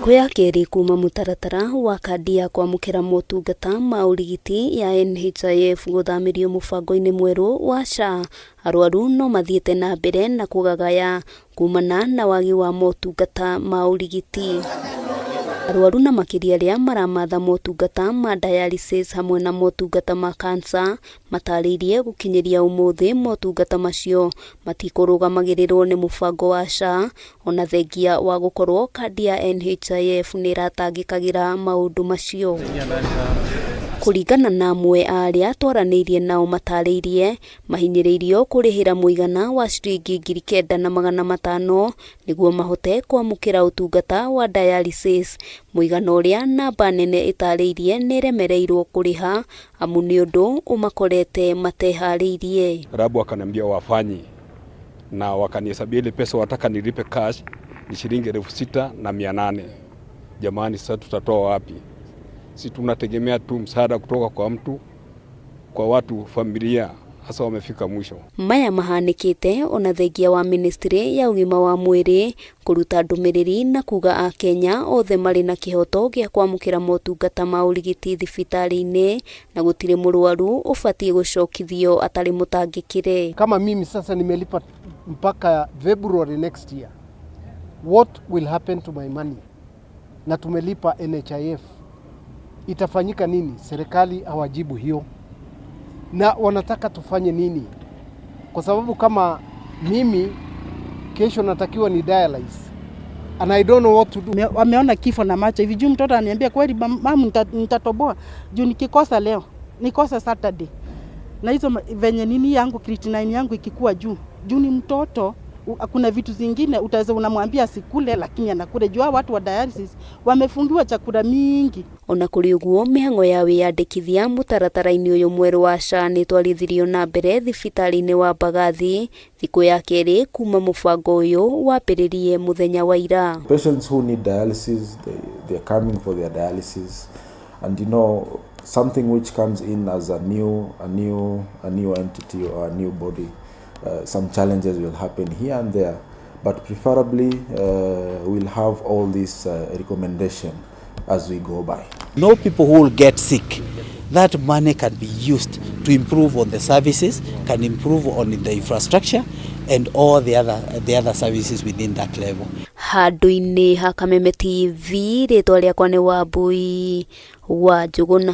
Thikũ ya kerĩ kuma mũtaratara wa kandi ya kwamũkĩra motungata ma ũrigiti ya NHIF gũthamĩrio mũbango-inĩ mwerũ wa SHA, arwaru no mathiĩte na mbere na kũgagaya kumana na wagi wa motungata ma ũrigiti. Arwaru na makĩria arĩa maramatha motungata ma dialysis hamwe na motungata ma cancer matarĩirie gũkinyĩria ũmũthĩ motungata macio matikũrũgamagĩrĩrwo nĩ mũbango wa SHA ona thengia wa gũkorwo kandi ya NHIF nĩ ĩratangĩkagĩra maũndũ macio. Kũringana na amwe a arĩa twaranĩirie nao matarĩirie mahinyĩrĩirio kũrĩhĩra mũigana wa ciringi 9,500 nĩguo mahote kwamũkĩra ũtungata wa dialysis, mũigana ũrĩa namba nene ĩtarĩirie nĩĩremereirwo kũrĩha amu nĩ ũndũ ũmakorete mateharĩirie. Lab wakaniambia wafanyi na wakanihesabia ile pesa wataka nilipe cash ni shilingi 6,800. Jamani, sasa tutatoa wapi? Si tunategemea tu msaada kutoka kwa mtu, kwa watu, familia hasa wamefika mwisho. Maya mahanĩkĩte ona thengia wa ministry ya ũgima wa mwĩrĩ kũruta ndũmĩrĩri na kuga akenya othe marĩ na kĩhoto gĩa kwamũkĩra motungata ma ũrigiti thibitarĩ-inĩ na gũtirĩ mũrwaru ũbatiĩ gũcokithio atarĩ mũtangĩkĩre. Kama mimi sasa nimelipa mpaka February next year, what will happen to my money? Na tumelipa NHIF, itafanyika nini? Serikali hawajibu hiyo, na wanataka tufanye nini? Kwa sababu kama mimi kesho natakiwa ni dialyze and I don't know what to do. Wameona kifo na macho hivi juu mtoto ananiambia kweli mamu, nitatoboa juu nikikosa leo nikosa Saturday na hizo venye nini yangu creatinine yangu ikikuwa juu juu ni mtoto kuna vitu zingine utaweza unamwambia asikule lakini anakula juu hao watu wa dialysis wamefungiwa chakula mingi. Ona kũrĩ ũguo mĩhang'o ya wĩyandĩkithia mũtaratara-inĩ ũyũ mwerũ wa SHA nĩ ĩtwarithirio na mbere thibitarĩ-inĩ wa Mbagathi thikũ ya kerĩ kuma mũbango ũyũ wambĩrĩrie mũthenya wa ira. Patients who need dialysis, they're coming for their dialysis. And something which comes in as a new entity or a new body, some challenges will happen here and there. But preferably, we'll have all these recommendation as we go by. No people who will get sick. That money can be used to improve on the services, can improve on the infrastructure, and all the other services within that level. Handũ-inĩ ha Kameme TV, rĩtwa rĩakwa nĩ Wambui wa Njũgũna.